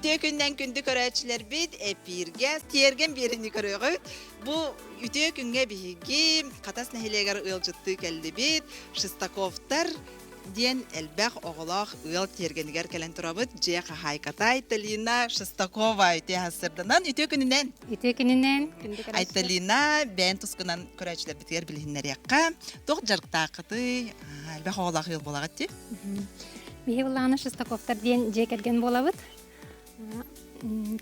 Үтүө күннэн күндү көрөөччүлэрбит эпииргэ тиэргэн биэрини көрүөҕүт. Бу үтүө күҥҥэ биһиги Хатас нэһилиэгэр ыалдьыттыы кэллибит. Шестаковтар диэн элбэх оҕолоох ыал тиэргэнигэр кэлэн турабыт. Дьиэ хаһаайката Айталина Шестакова үтүө сырданан үтүө күнүнэн. Үтүө күнүнэн, күндү көрөөччүлэр. Айталина бэйэн тускунан көрөөччүлэрбитигэр билиһиннэриэххэ. Туох дьарыктааххытый? Элбэх оҕолоох ыал буолаҕыт дии? Биһи буллаҕына Шестаковтар диэн дьиэ кэргэн буолабыт.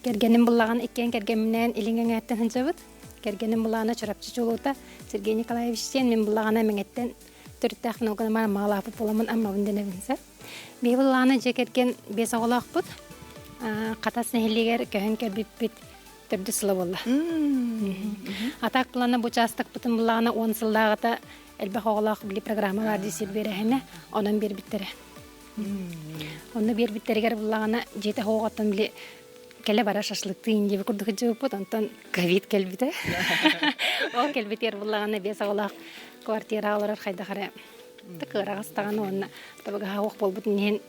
Кэргэним буллаҕын иккиэн кэргэмминээн илиҥ эҥээттэн сылдьабыт. Кэргэним булаана Чурапчы чулуута Сергей Николаевич диэн мин буллаҕына Мэҥэттэн төрүттээх Ногунамаар Аммаҕалааппыт буоламмын Аммабын дэнэбин сөп. Биһи буллаҕына дьиэ кэргэн биэс оҕолоохпут. Хатас нэһилиэгэр көһөн кэлбиппит төрдүс сыла буолла. Атак плана бу учаастакпытын буллаҕына 10 сыллааҕыта элбэх оҕолоох били программа баар дии сир биэрэһинэ онон биэрбиттэрэ. Онно биэрбиттэригэр буллаҕына дьиэтэ оһоҕоттон били кэлэ бара шашлыктыын диэби курдук сылдьыбыппыт онтон ковид кэлбитэ. Ол кэлбитигэр буллаҕына биэс оҕолоох квартираҕа олорор хайдах эрэ кыараҕас даҕаны уонна табыгаһа суох буолбутун иһин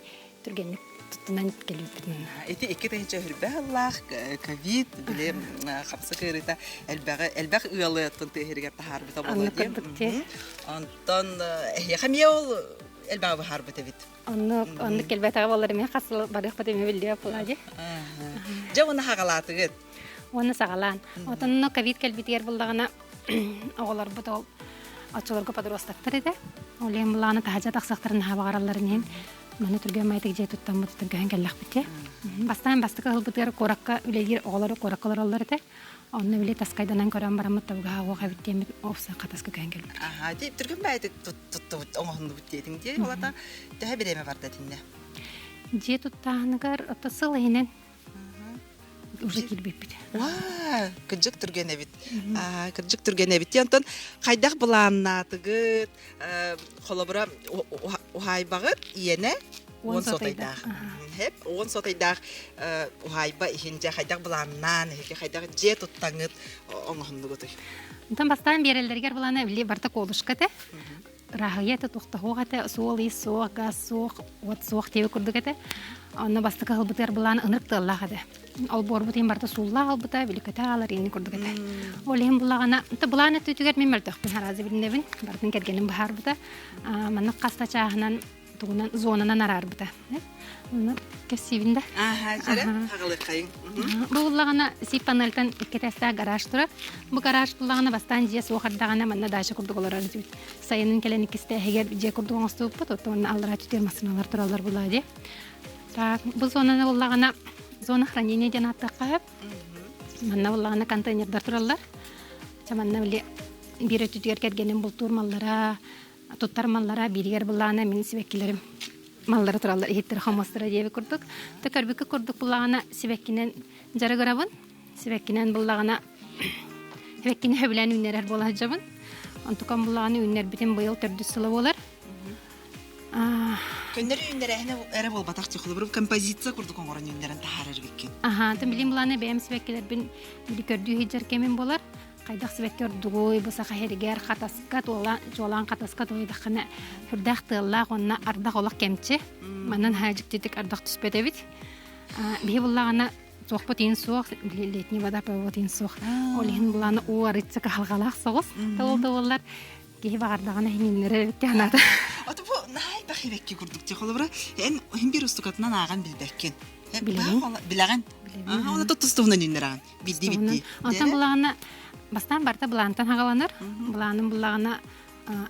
түргэнник туттунан кэлбиппит. Ити 2020 сыллаах ковид били хапсык ыарыыта элбэҕи элбэх ыалы оттон тыа сиригэр таһаарбыта буолуо диэн. Онтон эһиэхэ эмиэ ол элбэҕи быһаарбыт эбит. Оннук оннук кэлбэтэҕэ буоллар эмиэ хас сыл барыахпыт эмиэ биллиэ буолаа дии. Дьэ уонна хаҕалаатыгыт. Уонна саҕалаан. Отонно ковид кэлбитигэр буллаҕына оҕолорбут ол оччолорго подростоктар этэ. Ол иһин буллаҕына таһырдьа тахсахтарын наһаа баҕаралларын иһин маны түргэн маятык дьиэ туттаммытыттан көһөн кэллэхпит дии. Бастаан бастакы ыһылбытыгар куоракка үлэлиир оҕолору куоракка олороллор этэ. Онно били таскайданан көрөн бараммыт табыгаһа уох эбит диэммит офса хатаска көһөн кэлбит. Аха, дии түргэн баайытык туттубут оҥоһуннубут диэтиҥ дии. Олата төһө бириэмэ барда итиннэ? Дьиэ туттааһыныгар ото сыл иһинэн уже киирбиппит. Ваа, кырдьык түргэн эбит. Кырдьык түргэн эбит. Онтон хайдах былааннаатыгыт? Холобура, уһаайбаҕыт иэнэ уон сотайдаах. Хэп, уон сотайдаах уһаайба иһин дьэ хайдах былааннаан, эһиги хайдах дьиэ туттаҥыт оҥоһуннугутуй? Онтон бастаан биэрэллэригэр былаана били барыта колышка этэ. Ырааһыйа этэ, туохтаһуох этэ, суол-иис суох, газ суох, уот суох диэби курдук этэ. Онно бастакы ылбытыгар былаан ынырык тыаллаах этэ. Олбуорбут иһин барыта сууллаах ылбыта, били көтө аалар иини курдук этэ. Ол иһин буллаҕына, былаан өттүтүгэр мин мөлтөхпүн араазы билинэбин, барытын кэргэним быһаарбыта. Маннык хас да чааһынан тугунан зонанан араарбыта. Онно кэпсиибин да. Ааха, дьэрэ, хаҕылыаххайыҥ. Бу буллаҕына сип панельтан икки этээстээх гараж турар. Бу гараж буллаҕына бастаан дьиэ суох ардаҕына манна дача курдук олорор этибит. Сайынын кэлэн иккистээһигэр дьиэ курдук оҥостубуппут, оттон онно аллараа түтүөр массыыналар тураллар булаа дии. Так, бу зонаны буллаҕына зона хранения диэн ааттыахха сөп. Манна буллаҕына контейнердар тураллар. Ча манна били биир өттүтүгэр кэргэним бултуур маллара, туттар маллара, бииригэр буллаҕына мин сибэккилэрим маллара тураллар, иһиттэр хомуостара диэби курдук. Та көрбүккэ курдук буллаҕына сибэккинэн дьарыгырабын. Сибэккинэн буллаҕына сибэккини сөбүлээн үүннэрэр буола сылдьабын. Онтукам буллаҕына үүннэрбитим быйыл төрдүс сыла буолар. Көннөрү үүннэрээһинэ эрэ буолбатах холобур композиция курдук оҥорон үүннэрэн таһаарар эбиккин. Аха, тым билим булааны бэйэм сибэккилэрбин били көрдүү сылдьар кэмим буолар. Хайдах сибэкки ордугуй, бу саха сиригэр хатаска, туолаан хатаска туойдаххына сүрдээх тыаллаах уонна ардах олох кэмчи. Манан хаадьыктытык ардах түспэт эбит. Биһи буллаҕына суохпут иин суох, летний вода повод иин суох. Ол иһин булааны уу арыйца кыһалҕалаах соҕус. Ол да буоллар киһи баҕардаҕына иһиннэрэр эбит анаата. Ото бу наһаа элбэх эбэкки курдук ти холобура эн иһин биир устукатынан ааҕан билбэккин. Билэҕин. Билэҕин. Аха, оны тустуһунан үүннэрэҕин. Бидди бидди. Онтон булаҕына бастаан барыта былаантан хагаланар. Былааным буллаҕына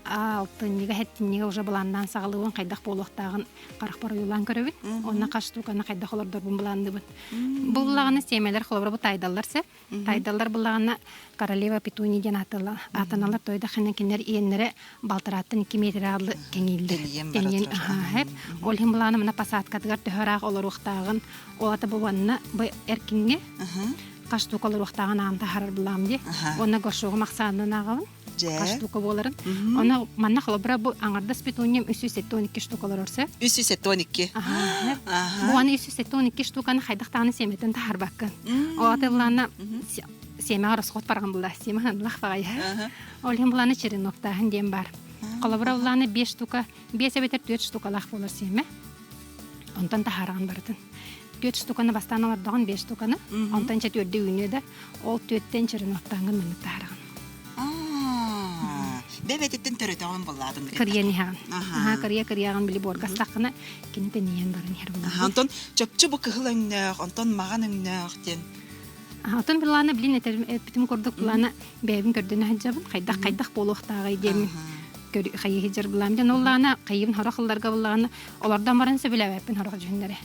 алтынньыга хэттинньигэ уже былааннаан саҕалыыбын хайдах буолуохтааҕын харахпар ойуулаан көрөбүн. Онно хас штуканы хайдах олордорбун былаанныыбын. Бу буллаҕына сиэмэлэр холобура бу тайдаллар сеп. Тайдаллар буллаҕына королева петуния диэн аатаналар тойдахына кинилэр иэннэрэ балтарааттан 2 метр аалы кэҥииллэр. Тэнийэн аһаһып. Ол иһин булаана мына посадкатыгар төһө ыраах олоруохтааҕын ол ата бу уонна бу эркиҥҥэ хас штука олоруохтааҕын аан таһаарар булаам дии. Уонна горшогум ахсаанынан ааҕабын. Хас штука буоларын. Онно манна холобура бу аҥардас петуниям 372 штука олорор сөп. 372. Бу аны 372 штуканы хайдах даҕаны сиэмэтин таһаарбаккын. Ол атыллаана сиэмэҕэ расход барҕан була. Сиэмэ ханлах баҕайа. Ол иһин булааны череноктааһын диэн бар. Холобура булааны 5 штука, 5 эбэтэр 4 штукалаах буолар сиэмэ. Онтон таһаараҕын барытын. Түөрт штуканы бастаан олордоҕун, биэс штуканы. Онтон чэ түөрдэ үүнүө да, ол түөртэн череноктааҥҥын маннык таһараҕын. Аа, бэбэтиттэн төрөтөҕүн буллаатын. Кырыйан иһэҕин. Аха, кырыйа кырыйаҕын били буорга астаххына, кини тэнийэн баран иһэр булар. Онтон чопчу бу кыһыл өҥнөөх, онтон маҕан өҥнөөх диэн. Отон былаана билин эппитим курдук былаана бэйэбин көрдөнө сылдьабын. Хайдах хайдах буолуохтааҕый диэммин хайыы сылдьар былаам диэн оллаана хайыыбын сорох ылларга буллаҕына олордон баран сөбүлээбэппин сорох дьүһүннэри.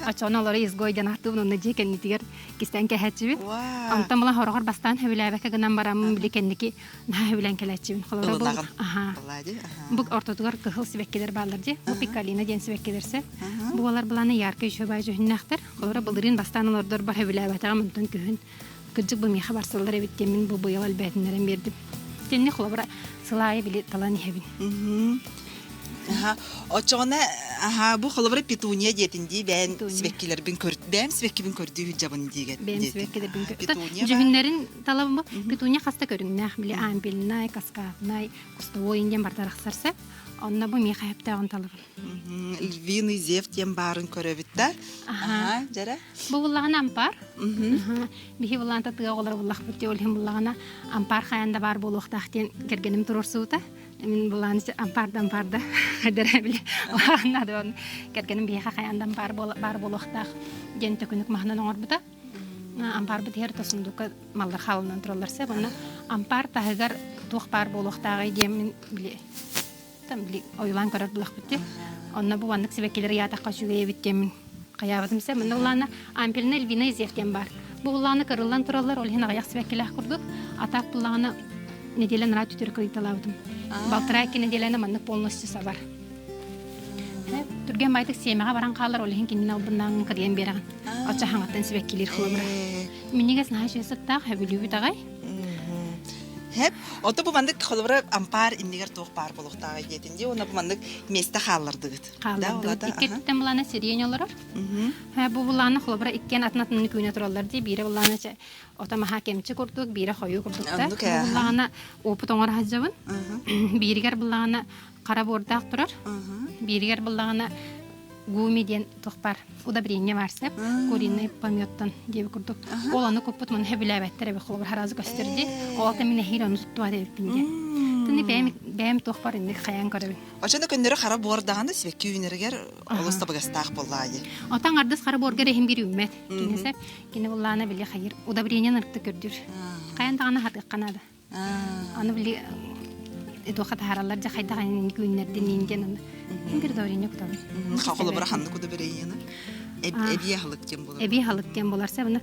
Оччоҕуна олору изгой диэн ааттыыбын уонна дьиэ кэннитигэр кистээн кэһээччибин. Онтон була хороҕор бастаан сөбүлээбэккэ гынан бараммын били кэнники наһаа сөбүлээн кэлээччибин. Холобура бу аха бу ортотугар кыһыл сибэккилэр бааллар дии. Бу пикалина диэн сибэккилэрсэ. Бу олар былааны яркай үчүгэй баай дьүһүннээхтэр. Холобура былырыын бастаан олордорбор сөбүлээбэтэҕим онтон күһүн кырдьык бу миэхэ барсаллар эбит диэммин бу быйыл элбээтиннэрэн биэрдим. Итинник холобура сыл аайы били талан иһэбин. Аха, оччоҕуна аха бу холобура петуния диэтин дии бэйэн сибэккилэрбин көр бэйэм сибэккибин көрдүү сылдьабын диигэ бэйэм сибэккилэрбин петуния дьүһүннэрин талабын бу петуния хаста көрүҥнээх били ампельнай каскаднай кустовой диэн барыта арахсар онно бу миэхэ сөптөөҕүн талабын Львиный зев диэн баарын көрөбүт да. Аха, дьэрэ. Бу буллаҕына ампаар. Биһи буллаан тыа оҕолоро буллахпыт дии ол иһин буллаҕына ампаар хайаан да баар буолуохтаах диэн кэргэним туруорсубута. Мин буллаан ампаар да ампаар да хайдара били наада кэргэним биһиэхэ хайаан да ампаар баар буолуохтаах диэн төкүнүк маһынан оҥорбута. Ампаарбыт иһэр то сундука маллар хаалынан тураллар сеп. Онно ампаар таһыгар туох баар буолуохтааҕый диэммин били Там били ойулаан көрөр булахпыт дии. Онно бу маннык сибэккилэр ыйаатахха үчүгэй эбит диэммин хайаабытым сэ. Манна улаана ампельна львина изев диэн баар. Бу улаана кырыллан тураллар, ол иһин аҕыйах сибэккилээх курдук. Атаак буллаҕына неделя нара түтүр кырыйталаабытым. Балтараа икки неделяны маннык полностью сабар. Түргэн байтык сиэмэҕэ баран хаалар, ол иһин кинини албыннаан кырыйан биэрэҕин. Оччо хаҥаттан сибэккилиир холобура. Минньигэс наһаа үчүгэй сыттаах, сөбүлүүбүт аҕай. Хэп. Ото бу маннык холобура ампаар иннигэр туох баар буолуохтааҕый диэтин дии уонна бу маннык миэстэ хааллардыгыт. Хааллардыбыт. Икки өттүттэн булаана сириэн олорор. Бу булаана холобура иккиэн атын атынны күүнэ тураллар дии. Биирэ булаана ото маһа кэмчи курдук, биирэ хойуу курдук да. Бу буллаҕына опыт оҥоро сылдьабын. Бииригэр буллаҕына хара буордаах турар. Бииригэр буллаҕына гуми диэн туох баар удобрение баар сеп куриный пометтан диэби курдук ол ону куппут маны сөбүлээбэттэр эби холобур харазы көстөр ди ол та мин эһиил ону туттуа эбиппин диэн тыны бэйэм бэйэм туох бар инник хайаан көрөбүн Очону көннөрү хара буордаҕына сибэкки үүнэригэр олус табыгастаах буоллаа дии. Отон ардыс хара буоргар иһин биир үүммэт. Кини сеп кини буллаана били хайыр удобрение ырты көрдүр. Хайан даҕаны хатыахха наада. Аны били туохха таһаараллар дьэ хайдах инник үүннэрдин диэн аны биир удобрение кутабын. Холобура ханнык удобрениены? Эбии аһылык диэн буолар. Эбии аһылык диэн буолар. Себ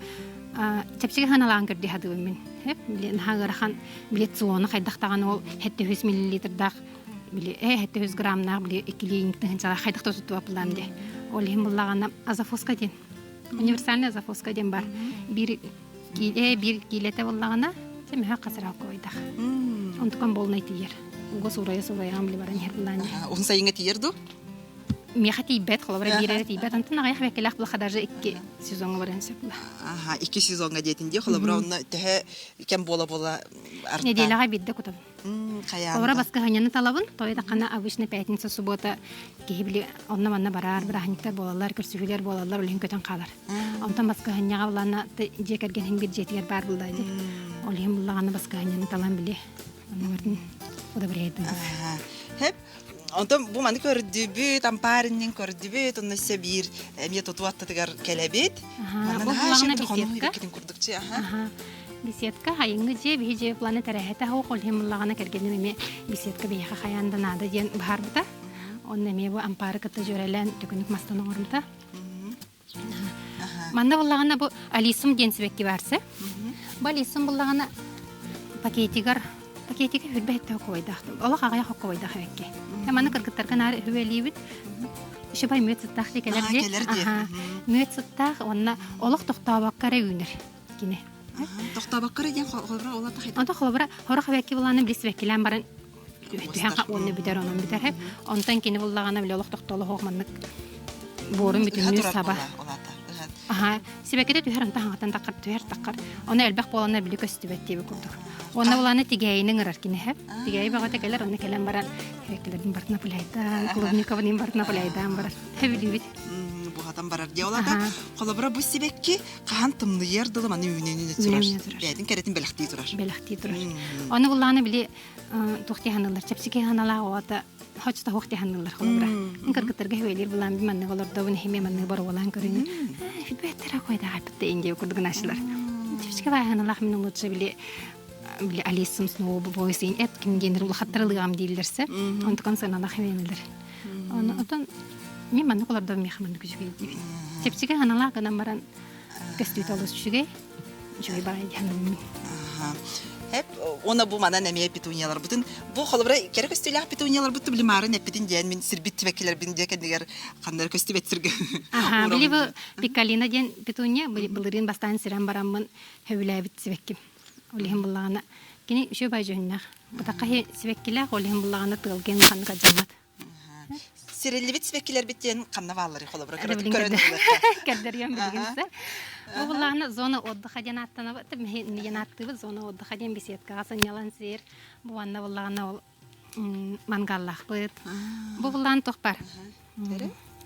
чэпчэки ханалаан көрдүү хадыбын мин. Били наһаа ыарахан били циону хайдах даҕаны ол 700 миллилитрдаах били 700 граммнаах били иккилии тыһынчалаах хайдах да туттубаппылаам диэ. Ол иһин буллаҕына азофоска диэн. Универсальный азофоска диэн бар. Биир Киилэ биир киилэтэ буоллаҕына, дьэ мөһө хасыраалка ойдах. Онтукан буолунай тиийэр. Уга суурайа-суурайаҕын били баран иһэр былаан. Уһун сайыҥҥа тиийэр дуу? Миэхэ тиийбэт, холобура биир эрэ тиийбэт. Онтон аҕыйах бэккэлээх булаха даже икки сезоҥҥа баран сөп була. Аха, икки сезоҥҥа диэтин дии. Холобура онно төһө кэм буола-буола арта? Нэдиэлэҕэ биирдэ кутабын. Холобура баскыһыанньаны талабын, тоҕо даҕаны обычно пятница, суббота киһи били онно-манна барар, бырааһынньыктар буолаллар, көрсүһүүлэр буолаллар, ол иһин көтөн хаалар. Онтон баскыһыанньаҕа булаана дьиэ кэргэн биир дьиэтигэр баар буолла дии. Ол иһин буллаҕына баскыһыанньаны талан били онно удобряйдым. Хэп, онтон бу маны көрдүбүт, ампаарыннын көрдүбүт, онно өссө биир эмиэ туту аттытыгар кэлэбит. Манна беседка. Беседка хайыҥҥы дьиэ, биһи дьиэ плана тэрэһэтэ суох, ол иһин буллаҕына кэргэним эмиэ беседка биһиэхэ хайаан да наада диэн быһаарбыта. Онно эмиэ бу ампаары кытта дьүөрэлээн төкүнүк мастан оҥорбута. Манна буллаҕына бу алисум диэн сибэкки баарса. Бу алисум буллаҕына пакетигар пакетига хүрбэ хэттэ хоккобойдаахтым. Олох аҕыйах хоккобойдаах эбэкки. Маны кыргыттарга наар үһүөлиибит. Шыбай мүөт сыттаах дии кэлэр дии. Мүөт сыттаах уонна олох тохтообокко эрэ үүнэр кини. Тохтообокко эрэ диэн холобура ол ата Онто холобура хорох эбэкки булааны билис сибэккилээн баран түһэн уонна бүтэр онон бүтэр онтон кини буллаҕына били олох тохтолоһуох маннык буорун бүтүннүү саба аха сибэккитэ түһэр онтон хаҥатан таххар түһэр таххар ону элбэх буоланнар били көстүбэт диэби курдук. Уонна булааны тигээйини ыҥырар киниһэ. Тигээйи бөҕөтө кэлэр, онно кэлэн баран сибэккилэрбин барытын пуляйдаан, клубниковын барытын пуляйдаан барар. Сөбүлүүбүт. Буһатан барар дии олата. Холобура бу сибэкки хаһан тымныйар дылы маны үүнэн турар. Бэйэтин кэрэтин бэлэхтии турар. Бэлэхтии турар. Оны булааны били туох тиһанылар, чэпчэки ханалаах оҕото хочто хуох тиһанылар холобура. Кыргыттарга хүэлиир булаан би маннык олордобун химе маннык боруолаан көрүнү. Фидбэттера койда аппытта инге курдугунаачылар. Чэпчэки баайханалаах мин лучше били били Алисым снова бойсин эт ким генер улахаттар ылыгам дииллерсе. Онтукан сыаналаах химиэнилер. Оны отон мен маннык олордом миэхэ маннык үчүгэй диибин. Чэпчэки ханалаах гынан баран көстүүтэ олус үчүгэй. Үчүгэй баҕайы диһанабын. Эп уонна бу манан эмиэ петунияларбытын бу холобура кэрэ көстүүлээх петунияларбыт тублимарын эппитин диэн мин сирбит тибэккилэрбин диэ кэннигэр ханнары көстүбэт сиргэ. Аха, били бу пикалина диэн петуния былырыын бастаан сирэн бараммын сөбүлээбит сибэкким. Ол иһин буллаҕына кини үчүгэй баай дьүһүннээх. Бутахха сибэккилээх, ол иһин буллаҕына тыалгын ханнык адьаммат. Сириллибит сибэккилэрбит диэн ханна баалларый холобура көрөн Көрдөрүөм билигин Бу буллаҕына зона отдыха диэн ааттанабыт диэн ааттыыбыт зона отдыха диэн беседкаҕа сынньалан сир бу уонна буллаҕына ол мангаллаахпыт бу буллаҕына туох бар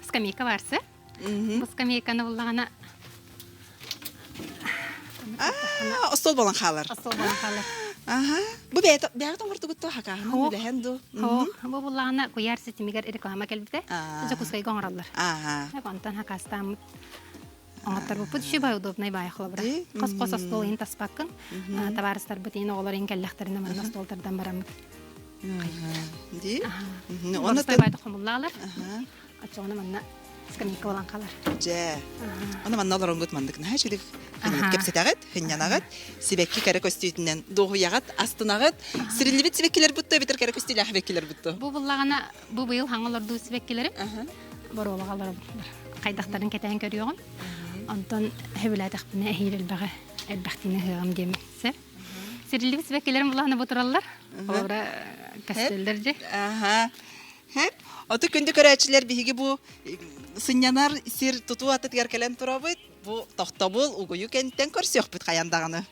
скамейка барсы бу скамейканы буллаҕына Остуол болан хаалар. Остуол болан хаалар. Аха. Бу бэйэ бэйэ оҥордугут хакааһын үлэһэн ду. Бу буллаҕына куйаар ситимигэр реклама кэлбитэ. Дьокуускайга оҥороллор. Аха. Онтон хакаастааммыт оҥотторбуппут үчүгэй удобнай баайы холобура. Хос-хос остуол иһин таспаккын. Табаарыстарбыт иһин оҕолор иһин кэллэхтэринэ манна остуол тардан бараммыт. Ди. Онно баайда хомуллаалар. Оччоҕуна манна скамейка буолан хаалар. Дьэ. Аны манна олоронгут маннык наһаа үчүгэй кэпсэтэҕит, хынньанаҕыт, сибэкки кэрэ көстүүтүнэн дуоһуйаҕыт, астынаҕыт. Сириллибит сибэккилэр бутту эбэтэр кэрэ көстүүлээх сибэккилэр бутту? Бу буллаҕына бу быйыл хаҥа олордуу сибэккилэрим боруобаҕа олоробуттар. Хайдахтарын кэтээн көрүөҕүм. Онтон сөбүлээтэхпинэ эһиил элбэҕи элбэхтиини ыһыаҕым диэмин сэр. Сириллибит сибэккилэрим булаана бу тураллар. Олора көстөллөр дьэ. Аха. Хэп. Оту күндү көрөөччүлэр биһиги бу сынньанар сир тутуу атытыгар кэлэн турабыт. Бу тохтобул угуйу кэнтэн көрсүөхпүт хайан даҕаны.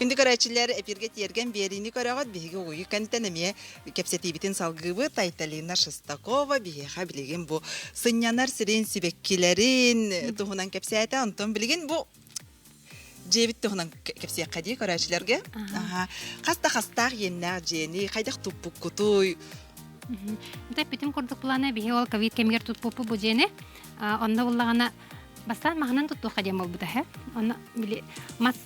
Күндү көрөөччүлэр, эпиргэ тиэргэн биэриини көрөҕүт. Биһиги угуйу кэнтэн эмиэ кэпсэтиибитин салгыыбыт. Айталина Шестакова биһиэхэ билигин бу сынньанар сирин сибэккилэрин туһунан кэпсээтэ. Онтон билигин бу дьиэбит туһунан кэпсиэххэ дии көрөөччүлэргэ. Хас да хастаах иэннээх дьиэни хайдах туппуккутуй? Эппитим курдук плана биһи ол ковид кэмигэр туппуппут бу дьиэни. Онно буллаҕына бастаан маһынан туттуохха диэн буолбута һэ. Онно били мас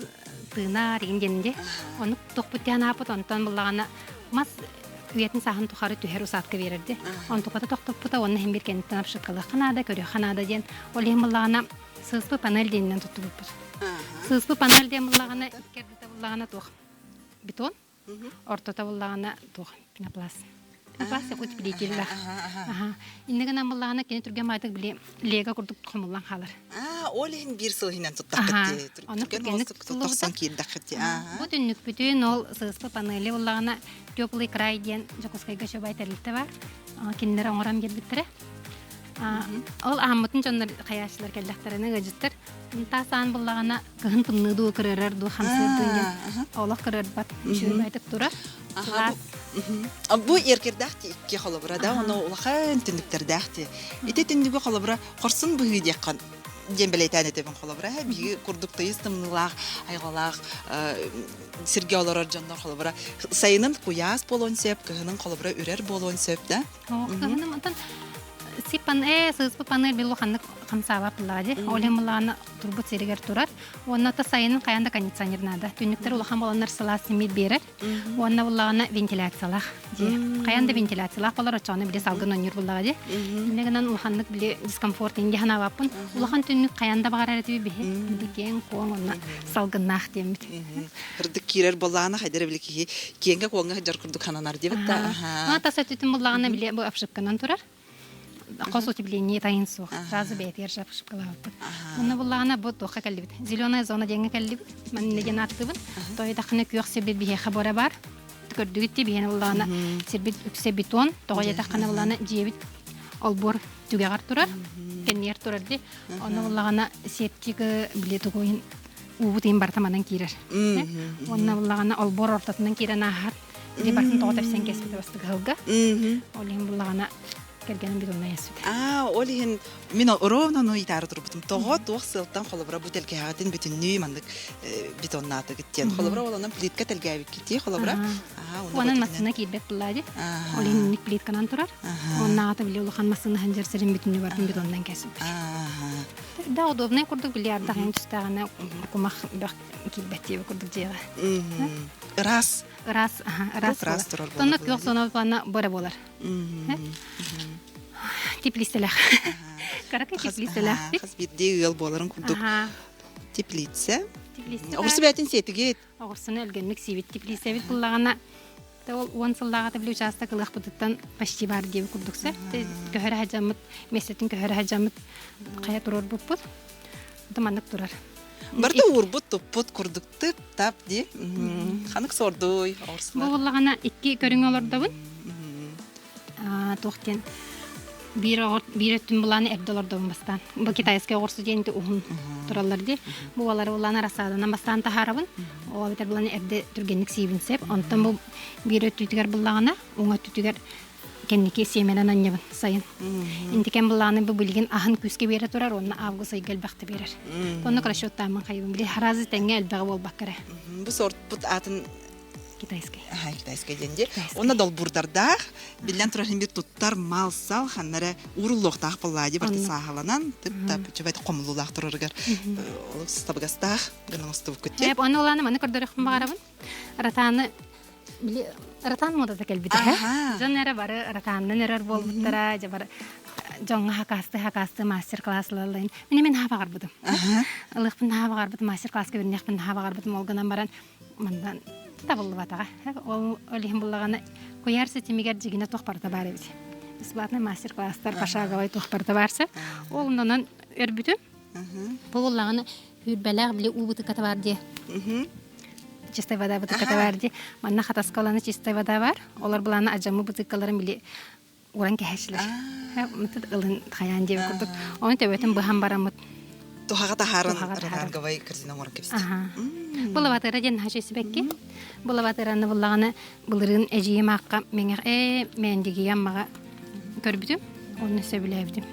тыынар игин диэн дии. Ону туохпут диэн ааппыт онтон буллаҕына мас үйэтин сааһын тухары түһэр усадка биэрэрди. Онтуката тохтоппута уонна иһин бир кэнниттэн обшивкалыахха наада, көрүөххэ наада диэн. Ол иһин буллаҕына сыыспы панель диэнинэн туттубуппут. Сыыспы панель диэн буллаҕына икки ардыта буллаҕына туох бетон Ортото буллаҕына туох пенопласт. Пенопласт утеплителлээх. Аха. Иннэ гынан буллаҕына кини түргэн баайдык били лего курдук хомуллан хаалар. Аа, ол иһин биир сыл иһинэн туттаххыт дии. Ону түргэнник тохсон киирдэххит дии. Бу түннүкпүтүн ол сыыспа панели буллаҕына теплый край диэн Дьокуускайга шөбай тэрилтэ бар. Кинилэр оҥорон биэрбиттэрэ. Ол ааммытын дьоннор хайааччылар кэллэхтэринэ ыалдьыттар таас аан буллаҕына кыһын тымныы дуу кырыарар дуу хамсыыр дуу диэн олох кырыарбат үчүгэй турар сылаас Бу эркирдээх ти икки холобура да ону улахан түннүктэрдээх ти ити түннүгү холобура хорсун быһыы диэххин диэн бэлиэтээн этэбин холобура биһиги курдук тыйыс тымныылаах айҕалаах сиргэ олорор дьоннор холобура сайынын куйаас буолуон сөп кыһынын холобура үрэр буолуон сөп да Кыһыным онтон сиппан ээ сыыспы панель бил улаханнык хамсаабат буоллаҕа дии. Ол иһин былаана турбут сиригэр турар. Уонна та сайынын хайаан да кондиционер наада. Түннүктэр улахан буоланнар сылаас симиит биэрэр. Уонна буллаҕына вентиляциялаах дии. Хайаан да вентиляциялаах болар оччоҕуна били салгын онньуур буллаҕа дии. Иннэ гынан улаханнык били дискомфорт инги ханаабаппын. Улахан түннүк хайаан да баҕарар этиби биһи. Били киэҥ куоҥ уонна салгыннаах диэммит. Кырдык киирэр буоллаҕына хайдара били киһи киэҥҥэ куоҥҥа сылдьар курдук сананар диэбит да. Аха. Тас өттүтүн буллаҕына били бу обшивканан турар. Хос утепление тайын суох. Сразу бэйэтигэр жабышкалаабыппыт. Онно буллаҕына бу туохха кэллибит? Зеленая зона диэҥҥэ кэллибит. Манна диэн ааттыыбын. Тоойдаххына күөх сирбит биһиэхэ бора бар. Көрдүгүт дии биһиэнэ буллаҕына сирбит үксэ бетон. Тоҕо диэтэххинэ буллаҕына дьиэбит олбуор түгэҕэр турар. Кэннигэр турар дии. Онно буллаҕына септик били тугуйун уубут иһин барыта манан киирэр. Уонна буллаҕына олбуор ортотунан киирэн ааһар. Ити барытын тоҕо тэпсэн кэспитэ бастакы сылга. Ол иһин буллаҕына кэргэним бетоннай эспитэ. Аа, ол иһин мин ровно ону ыйытаары турбутум. Тоҕо туох сыалтан холобура бу тэлгэһэҕитин бүтүннүү маннык бетоннаатыгыт диэн. Холобура ол онон плитка тэлгээбиккитий холобура. Онон массыына киирбэт буоллаа дии. Ол иһин инник плитканан турар. Оннааҕыта били улахан массыына сылдьар сирин бүтүннүү барытын бетонунан кэспиппит. Да удобнай курдук били ардах эн түстээҕинэ кумах бөх киирбэт диэбит курдук дьиэҕэ. Ыраас. Ыраас, ыраас ыраас турар Онно күөх зона плана бора буолар. Теплицэлээх. Каракай теплицэлээх. Хас биирдии ыал буоларын курдук теплица. Оҕурсу бээтин сиэтигит. Оҕурсуну өлгөннүк сиибит теплицэбит буллаҕына ол уон сыллааҕыта били учаастак ылыахпытыттан почти баар диэбит курдук сөп. Көһөрө сылдьаммыт, миэстэтин көһөрө сылдьаммыт хайа туруорбуппут. Маннык турар. Барыта уурбут туппут курдук тып-тап дии. Ханык сордуй Бу буллаҕына икки көрүҥ олордобун. Туох диэн биир биир өттүн булааны эрдэ олордобун бастаан. Бу китайскай оҕурсу диэн уһун тураллар дии. Бу балары булааны рассаданан бастаан таһаарабын. Ол эбэтэр булааны эрдэ түргэнник сиибин сеп. Онтон бу биир өттүтүгэр буллаҕына, уҥа өттүтүгэр кэнники сиэмэнэн анньабын сайын. Интикен былааны бу билигин аһын күүскэ биэрэ турар уонна август ыйга элбэхтэ биэрэр. Онно расчеттааммын хайыбын. Били харазы тэҥҥэ элбэҕи буолбакка эрэ. Бу сортпут атын китайскай. Аха, китайскай диэн дии. Онно долбуурдардаах, биллэн турар иһин бир туттар мал-сал ханнара ууруллуохтаах буоллаа дии барыта сааһыланан тып-тап үчүгэй хомулуулаах турарыгар олус табыгастаах гына оҥостубуккут дии. Аны улааны маны көрдөрөхпүн баҕарабын. Ратаны били ратан муодата кэлбитэ. Дьон эрэ бары ратаннан эрэр буолбуттара, дьэ бары дьоҥҥо хакасты хакасты мастер-класс ылалларын. Мин мен наһаа баҕарбытым. Ылыахпын наһаа баҕарбытым, мастер-класска бэрниэхпин наһаа баҕарбытым. Ол гынан баран мандан табыллыбатаҕа. Ол ол иһин буллаҕына куйаар ситимигэр дьигинэ туох барыта баар эбит. Бесплатный мастер-класстар, пошаговай туох барыта баарса. Ол оннунан өрбүтүм. Бу буллаҕына Үүрбэлээх били уу бытыката бар дии. Чистай вода бытыката бар дии. Манна хатаска оланы чистай вода бар. Олар буланы ажамы бытыккаларын били уран кэһэчилэр. Мытыт ылын хайаан диэбит курдук. Оны төбөтүн быһан бараммыт. Туһаҕа таһааран ранговай корзина оҥорон кэбистэ. Бу лабатыра диэн наһаа сибэкки. Бу лабатыраны буллаҕына былырыын эдьиийим аахха мэҥэх ээ мээндигийэ аммаҕа көрбүтүм уонна сөбүлээбитим.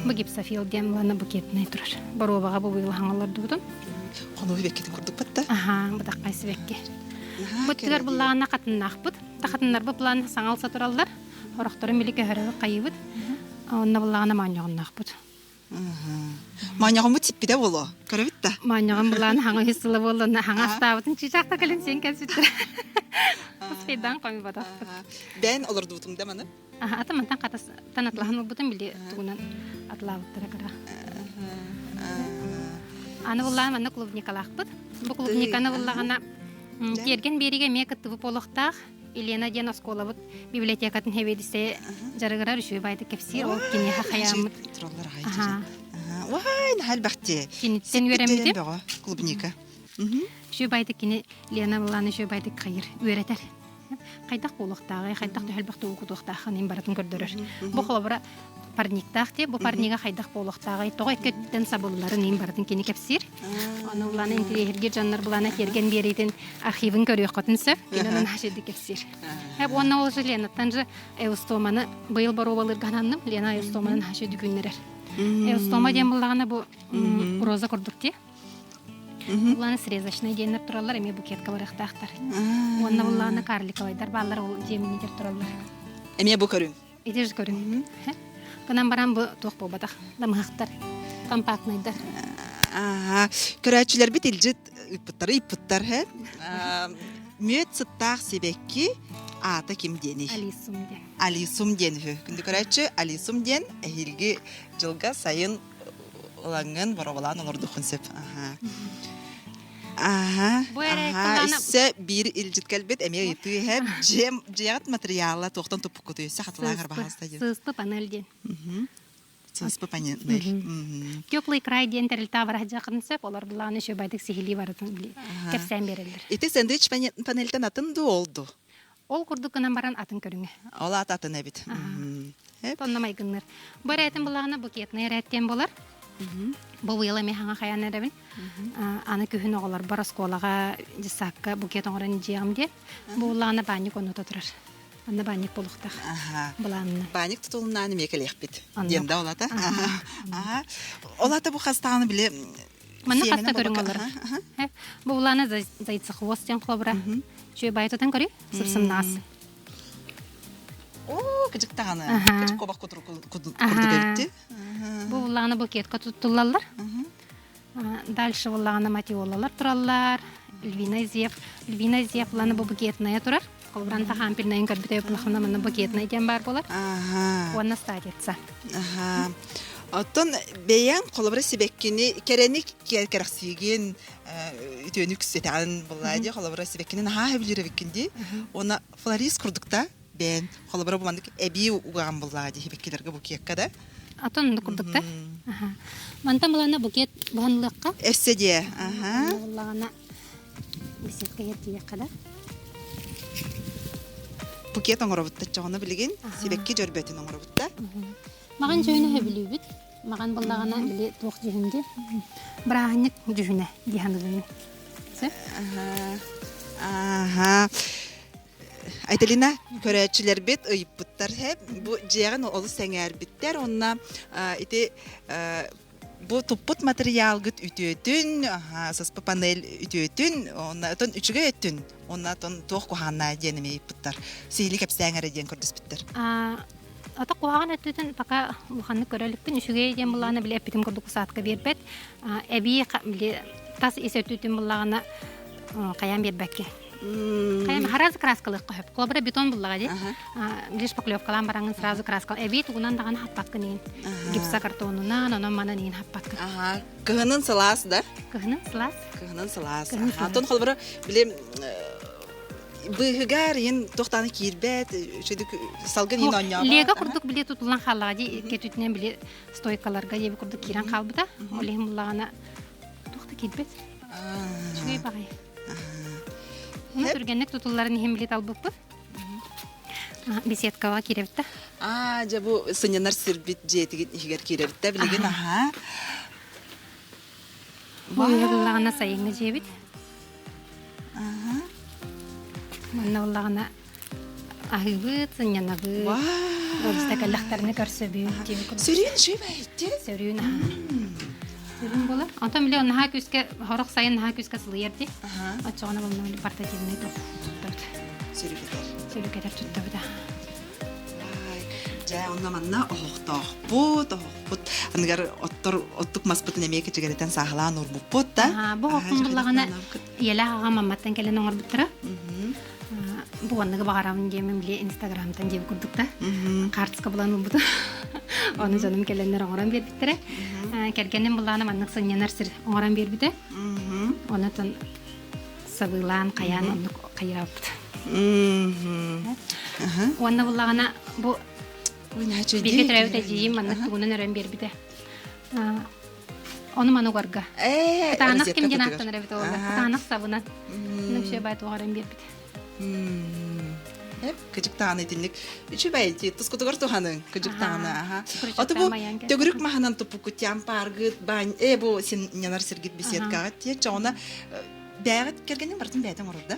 Бу гипсофил диэн уонна букетнай турар. Боруобаҕа бу быйыл хаҥаллардыбытым. Хонуу сибэккитин курдук батта. Аха, бытаххай сибэкки. Бу буллаҕына хатыннаахпыт. Хатыннарбыт былаан саҥалса тураллар. Орохторун били көһөрө хайыбыт. Онно буллаҕына моонньоҕонноохпут. Моонньоҕоммут сиппитэ буолуо. Көрөбүт да. Моонньоҕом былаан хаҥа үһүс сыла буолла, хаҥа астаабытын чыычаахта кэлин сиэн кэлситтэр. Успейдаан хомуйбатахпыт. Бэйэн олордубутуҥ да маны? Ата мантан хатастан атлаһан ылбытым били тугунан атлаабыттара кыра. Аны буллаан манна клубникалаахпыт. Бу клубниканы буллаҕына тиэргэн биэригэ эмиэ кыттыбыт буолуохтаах. Елена диэн оскуолабыт библиотекатын сэбиэдиссэйэ дьарыгырар үчүгэй баайдык кэпсиир. Ол киниэхэ хайааммыт. Тураллар аҕай. Уай, наһаа элбэхти. Киниттэн үөрэммитим. Бөҕө, клубника. Үчүгэй баайдык кини Лена Булана үчүгэй баайдык хайыр, үөрэтэр. Хайдах буолуохтааҕый, хайдах төһөлбөх тугу кутуохтаахын ин барытын көрдөрөр. Бу холобура парниктаах дии, бу парнига хайдах буолуохтааҕый, тоҕо икки өттүттэн сабылларын ин барытын кини кэпсиир. Ону булана интириэһиргиир дьоннор булана тиэргэн биэриитин архивын көрүөххүтүн сөп. Кини онон хашидик кэпсиир. Уонна ол же Ленаттан же Эустоманы быйыл боруобалыырга ананным. Лена Эустоманын хашидик күннэрэр. Эустома диэн буллаҕына бу роза курдук дии. Буллааны срезочный диэннэр тураллар, эмиэ букетка барыахтаахтар. Уонна буллааны карликовайдар бааллар, ол дьиэминитер тураллар. Эмиэ бу көрүҥ. Ити же көрүҥ. Гынан баран бу туох буолбатах, намыһахтар, компактнайдар. Аа, көрөөччүлэрбит илдьит ыыппыттары ыыппыттар һэ. Мүөт сыттаах сибэкки аата ким диэний? Алисум диэн. Алисум диэн үһү. Күндү көрөөччү, Алисум диэн эһиилги дьылга сайын ылаҥҥын бороболаан олордуххун сөп. Аха. Аха, Бу эрэ аха, кылаана өссө биир илдьит кэлбит, эмиэ ыйытыы иһэ. Дьиэм, дьиэҕит материала туохтан туппуккутуй? Өссө хатылаан сыыспы, арбаһаста диэн. сыыспы панель диэн. Мгм. Сыыспы панель. Мгм. Теплый край диэн тэрилтэ бараһдьахын сөп, олор былааны үчүгэйдик сиһилии барытын Аха. кэпсээн биэрэллэр. Ити сэндвич панельтан атын дуу ол дуу? Ол курдук гынан баран атын көрүҥэ. Ол аата атын эбит. Аха. Тонна майгынныр. Бу эрээтин былаана букетный эрээт диэн болар. Бу быйыл эмиэ хаҥа хайан эрэбин. Аны күһүн оҕолорбор оскуолаҕа дьыссаакка букет оҥорон дьиэҕим диэн. Бу улаана баанньык онно турар. Анна баанньык буолуохтаах. Былаанна. Баанньык тутулуннаан эмиэ кэлиэхпит. Диэн да олата. Ол ата бу хастааны биле Манна хаста көрүҥ олор. Бу улаана зайцехвост диэн холобура. Үчүгэй баайытытан көрүй, сып-сымнаҕас. Оо, кыдьык даҕаны. Кыдьык куобах курдук эбитти. Бу улаана букетка туттуллаллар. Дальше улаана матиолалар тураллар. Львиный зев. Львиный зев улаана бу букетная турар. Холобуран тахаан пирнайын көрбүтэ улахана манна букетная диэн баар буолар. Уонна стадица. Оттон бэйэҥ холобура сибэккини кэрэни кэрэхсиигин үтүөнү үксэтэҕин буоллаа дии холобура сибэккини наһаа сөбүлүүр эбиккин дии уонна флорист курдук да бэйэн холобура бу маннык эбии угаҕын буоллаа дии сибэккилэргэ букекка да Атын оннук курдук да мантан булаана букет быһанылыахха өссө диэ буллаҕына беседка тиийэххэ да букет оҥоробут чоҕону билигин сибэкки дьөрбөтүн оҥоробут да Маҕан дьүһүнэ сөбүлүүбүт. Маҕан буоллаҕына били туох дьүһүн дии? Бырааһынньык дьүһүнэ дии саныыбын. Сөп? Аха. Айталина, көрөөччүлэрбит ыйыппыттар бу дьиэҕин олус сэҥээрбиттэр уонна ити бу туппут матырыйаалгыт үтүөтүн, саспы панель үтүөтүн, уонна отон үчүгэй өттүн, уонна отон туох куһааннаа диэн эмиэ ыйыппыттар. Сиһили кэпсээҥ эрэ диэн көрдөспүттэр. Ата куһаҕан өттүтүн пока улаханнык көрө иликпин. Үчүгэй диэн буллаҕына били эппитим курдук усаатка биэрбэт. Эбии били тас ис өттүтүн буллаҕына хайаан биэрбэккин. Хайаан сразу краскалыахха сөп. Холобура бетон буллаҕа дии. Били шпаклевкалаан бараҥын сразу краска. Эбии тугунан даҕаны хаппаккын иин. Гипсокартонунан, онон манан иин хаппаккын. Кыһынын сылаас да? Кыһынын сылаас. Кыһынын сылаас. Атын холобура били быыһыгар иин туохтааны киирбэт, үчүгэй салгын иин оонньообот. Лего курдук били тутуллан хааллаҕа дии, кетүтүнэн били стойкаларга диэби курдук киирэн хаалбыта. Ол иһин буллаҕына туох да киирбэт. Үчүгэй баҕайы. Уну түргэнник тутулларын иһин били талбыппыт. Беседкаҕа киирэбит да. Аа, дьэ бу сынньанар сирбит дьиэтигит иһигэр киирэбит да билигин аһаа. Бу ыһыллаҕына сайыҥҥы дьиэбит. Манна буоллаҕына аһыыбыт, сынньанабыт. Ыалдьыта кэллэхтэринэ көрсөбүт диэн курдук. Сөрүүн үчүгэй Сөрүүн Сөрүүн буолар. Онтон били наһаа күүскэ хорох сайын наһаа күүскэ сылыйар дии. Оччоҕуна буолла портативный туттабыт. Сөрүүкэтэр. Сөрүүкэтэр туттабыт. Дьэ, онно манна оһохтоохпут, оһохпут аныгар оттор оттук маспытын эмиэ кэчигирэтэн сааһылаан уурбуппут да. Бу оһохпун буллаҕына ийэлээх аҕам мамматтан кэлэн оҥорбуттара. Бу оннугу баҕарабын диэмин били инстаграмтан диэбит курдук да карточка булан ылбытым. Ону дьонум кэлэннэр оҥорон биэрбиттэрэ. Кэргэним буллаҕына маннык сынньанар сир оҥорон биэрбитэ. Онон сабыылаан хайаан оннук хайаабыт. Уонна буллаҕына бу бииргэ төрөөбүт эдьиийим маннык тугунан өрөн биэрбитэ. Ону маны угарга. Кытаанах ким диэн ааттанар эбит ол кытаанах сабынан. Нүксүө бай туох өрөн биэрбитэ. Эп кыдьыктаҕаны итинник үчүгэй тускутугар туһаныҥ кыдьыктаҕаны аха. Ото бу төгүрүк маһынан туппуккут тямпааргыт баан э бу синньанар сиргит беседкаҕыт тиэ чоҕуна Бээҕит кэргэнин барытын бэйэтэ оҥорор да?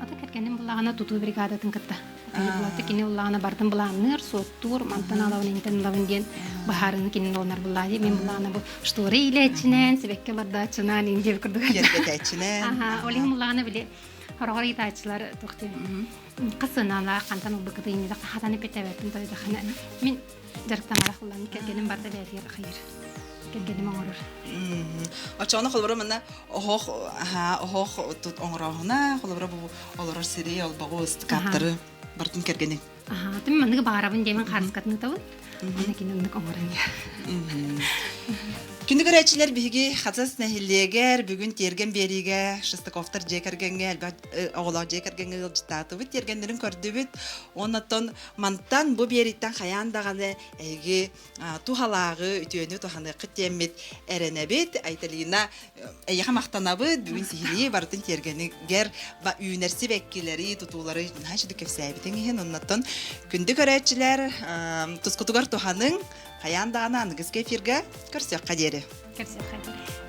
Ата кэргэним буллаҕына тутуу бригадатын кытта. Булата кини буллаҕына бардын былаанныыр, суоттуур, мантан алабын, интэн ылабын диэн быһаарыыны кини олонор буллаа дии. Мин буллаҕына бу шторы иилээччинэн, сибэкки олордооччунан, ин диэбит курдук. Киэргэтээччинэн. Аха, ол иһин буллаҕына били хороҕор ыйытааччылар туох диэн хас сыаналаах хантан ылбыккытый иннилэх хатан эппиттээбэппин тойдохына мин дьарыктанарах ылан кэргэним барда бэйэтигэр хайыр кэргэним оҥорор Оччоҕуна холобура манна оһох оһох тут оҥорооһуна холобура бу олорор сири олбоҕу ыстыкааттары бартын кэргэниҥ Аха, тим манныгы баарабын диэмин хаарыскатын ытабын. Аны кини оннук оҥорон. Күндү көрөөччүлэр биһиги Хатас нэһилиэгэр бүгүн тиэргэн биэриигэ Шестаковтар дьиэ кэргэҥҥэ элбэх оҕолоох дьиэ кэргэҥҥэ ыалдьыттаатыбыт, тиэргэннэрин көрдүбүт. Оннотон мантан бу биэрииттэн хайаан даҕаны эһиги туһалааҕы, үтүөнү туһаныаххыт диэммит эрэнэбит. Айталина, эйиэхэ махтанабыт. Бүгүн сиһилии барытын тиэргэнигэр үүнэр сибэккилэри, тутуулары наһаа үчүгэй кэпсээбитиҥ иһин. Оннотон күндү көрөөччүлэр, тускутугар туһаныҥ. Хайаан даҕаны аныгыскы эфиргэ көрсүөххэ диэри. Көрсүөххэ диэри.